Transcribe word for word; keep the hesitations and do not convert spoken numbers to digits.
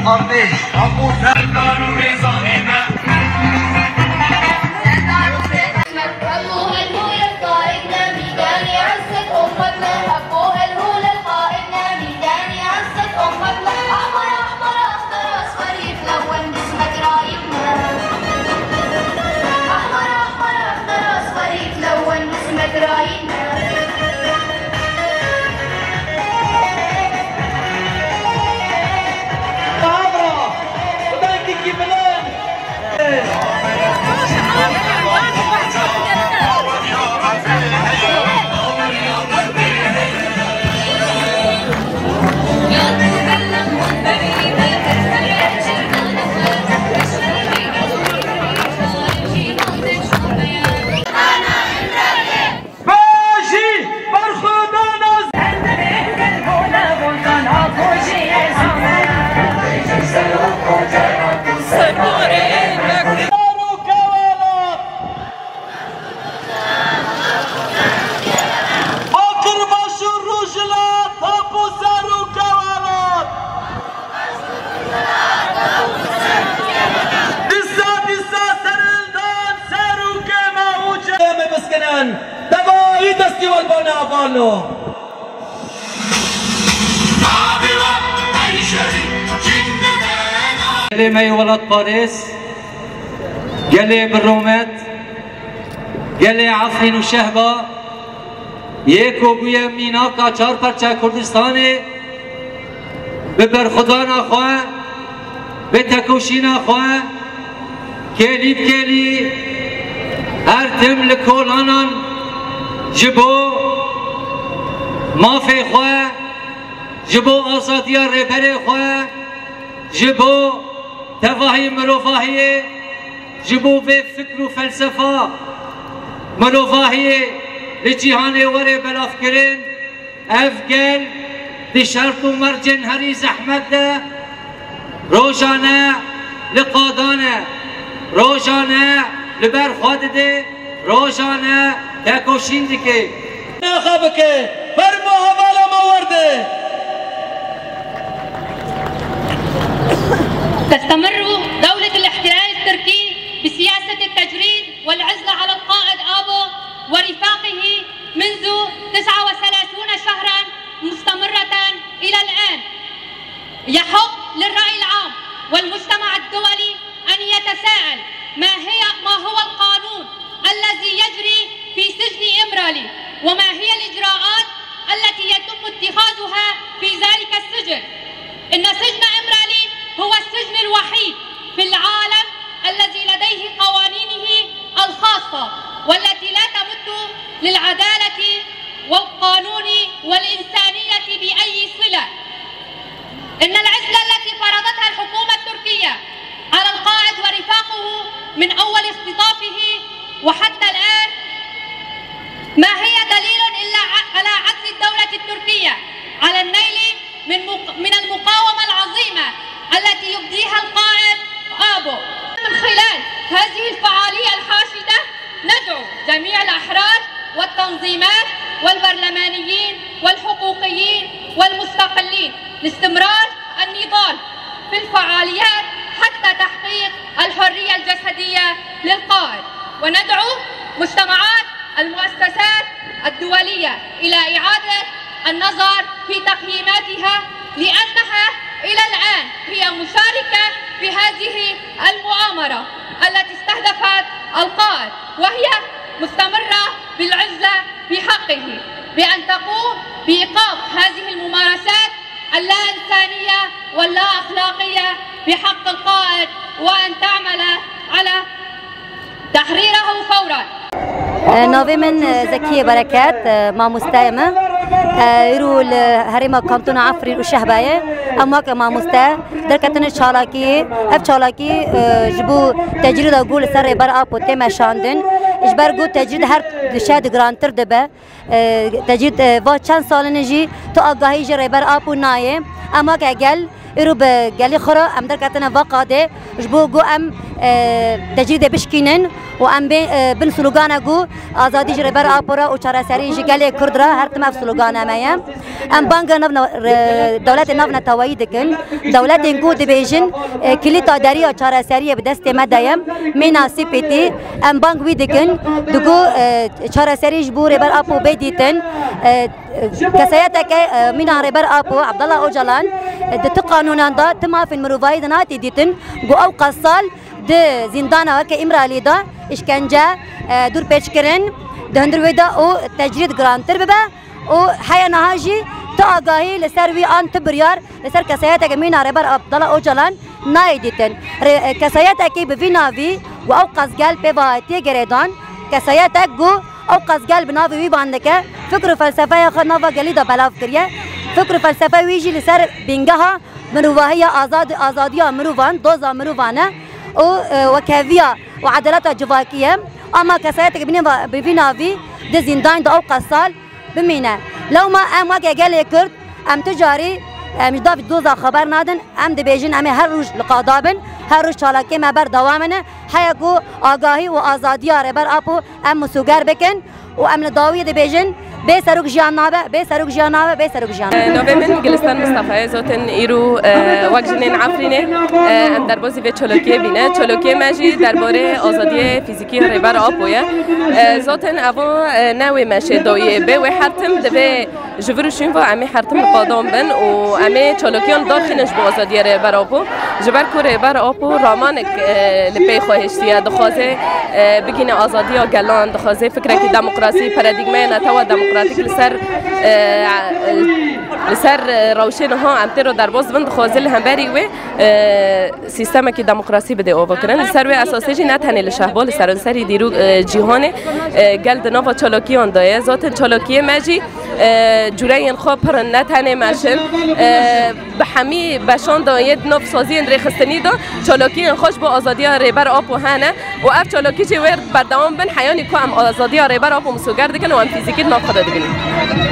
Kardeş, Abu Serdar û rêzanê me. Bajî berxwedana Serokê welat! Bakur Başûr Rojhilat, tapo serokê welat! Dîsa, dîsa serhildan serokê me û cem me biskinin. Tevayî destî welbane avano. Gelê me yê welatparêz, gelê bi rûmet, gelê Efrîn û Şehba, yê ku bûye mînaka çar parçe Kurdistanê, bi berxwedana xwe, bi tekoşîna xwe, kêlî bi kêlî her tim li kolanan ji bo mafê xwe, ji bo azadiya rêberê xwe, ji bo tevahî mirovahiyê, ji bo vê fikr û felsefa mirovahiyê li cîhanê were belavkirin. Ev gel di şert û mercên herî zehmet de rojane li qadan e, rojane li ber xwe dide, rojane tekoşîn dike. Naxa bike, fermo hevala me werde. تستمر دولة الاحتلال التركي بسياسة التجريد والعزلة على القائد آبو ورفاقه منذ تسعة وثلاثون شهرا مستمرة إلى الآن. يحق للرأي العام والمجتمع الدولي أن يتساءل: ما هي، ما هو القانون الذي يجري في سجن إمرالي؟ وما هي الإجراءات التي يتم اتخاذها في ذلك السجن؟ إن سجن إمرالي هو السجن الوحيد في العالم الذي لديه قوانينه الخاصة والتي لا تمت للعدالة والقانون والإنسانية بأي صلة. إن العزلة التي فرضتها الحكومة التركية على القائد ورفاقه من أول اختطافه وحتى الآن ما هي دليل إلا ع-، على عجز الدولة التركية على النيل من مق-، من المقاومة العظيمة التي يبديها القائد آبو. من خلال هذه الفعالية الحاشدة ندعو جميع الأحرار والتنظيمات والبرلمانيين والحقوقيين والمستقلين لاستمرار النضال في الفعاليات حتى تحقيق الحرية الجسدية للقائد، وندعو مجتمعات المؤسسات الدولية إلى إعادة النظر في تقييماتها، لأنها إلى الآن هي مشاركة في هذه المؤامرة التي استهدفت القائد، وهي مستمرة بالعزلة بحقه، بأن تقوم بإيقاف هذه الممارسات اللا إنسانية واللا أخلاقية بحق القائد، وأن تعمل على تحريره فورا. Navê min, e, Zekiyê Bereket, e, mamoste ye me. E, îro li herêma kantona Efrîn û Şehbayê. Em weke mamoste derketine çalakiyê. Ev çalakî, e, ji bo tecrîda ku li ser Rêber Apo tê meşandin. Ji ber ku tecrîd her şeh di girantir dibe. E, tecrîd, e, va çend salin jî tu agahî ji Rêber Apo nayê. Em weke gel, îro bi gelê xwe re em derketine va qadê, ji bo ku em, e, tecrîdê bişkînin û em bê, e, bin slogana ku azadî ji Rêber Apo re û çareserî ji gelê Kurd re, her tim ev slogana me ye. Em banga nav-, re-, dewletê navneteweyî dikin. Dewletên ku dibêjin, e, kilîta deriya çareseriyê bi destê me de ye, mîna C P T, em bang wî dikin. Digo, e, çareserî ji bo Rêber Apo bê dîtin. E, kesayeteke, e, mîna Rêber Apo, Abdullah Ocalan, e, di tu qanûnan de, tu mafên mirovahî de nayetî dîtin. Ku ew qas sal di zîndana weke Îmralî de îşkence, e, dûrpêçkirin, di hundir wê de û tecrîd girantir bibe û heya niha jî tu agahî li ser wî an tu biryar li ser kesayeteke mîna Rêber Abdullah Ocalan nayê dîtin. Rê-, e, kesayetekî bi vî navî û ew qas gel pê ve hatiye girêdan, kesayetek ku ew qas gel bi navê wî bandike, fikr û felsefeya xwe nava gelî de belav kiriye. Fikr û felsefe wî jî li ser bîngeha mirovahiya azad-, azadiya mirovan, doza mirovan e û, e, wekheviya û edaleta civakî ye. Ama kesayeteke bi nêva-, bi vî navî di zîndan de ew qas sal bimîne. Lewma em weke gelê Kurd, em tu carî, em ji davî doza xeber nadin, em dibêjin em ê her roj li qada bin, her roj çalakiyê me berdewam in. Heya ku agahî û azadiya Rêber Apo em misoger bikin. û em li dawiyê dibêjin, bê serok jiyan nabe, bê serok jiyan nabe, bê serok jiyan nabe. Navê min Gilistan Mistefa ye, zaten îro, e, wek jinên Efrînê, e, em derbazî vê çalakiyê bîne. Çalakiyê me jî derbarê azadiyê fîzîkî Rêber Apo ye. E, zaten eva, e, ne wê meşê dawiyê bê, wê her tim divê ji vir û şûn ve em ê her tim li qadam bin û em ê çalakiyan darxînin ji bo azadiyê Rêber Apo. Ji ber ku Rêber Apo ramanek, e, li pey xwe hiştiye, dixwaze, e, bigîne azadiya gelan, dixwaze fikrekî demokrasî, paradîgmaya netewa demokratîk li ser, e, e, li ser, e, rewşê niha em tê re derbas dibin, dixwaze li hemberî wê, e, sîstemekî demokrasî bide avakirin. Li ser wê esasê jî ne tenê li Şehba, li seranserî dîrok, e, cîhanê, e, gel di nava çalakiyan de ye. Zaten çalakiyê me jî, e, cûreyên xwe pir in, ne tenê meş in. E, bi hemî beşan de yê di nav saziyên rêxistinî de çalakiyên xwe ji bo azadiya Rêber Apo hene û ev çalakî jî wê berdewam bin, heyanî ku em azadiya Rêber Apo misoger dikin û em fîzîkî di nav xwe de dibînin.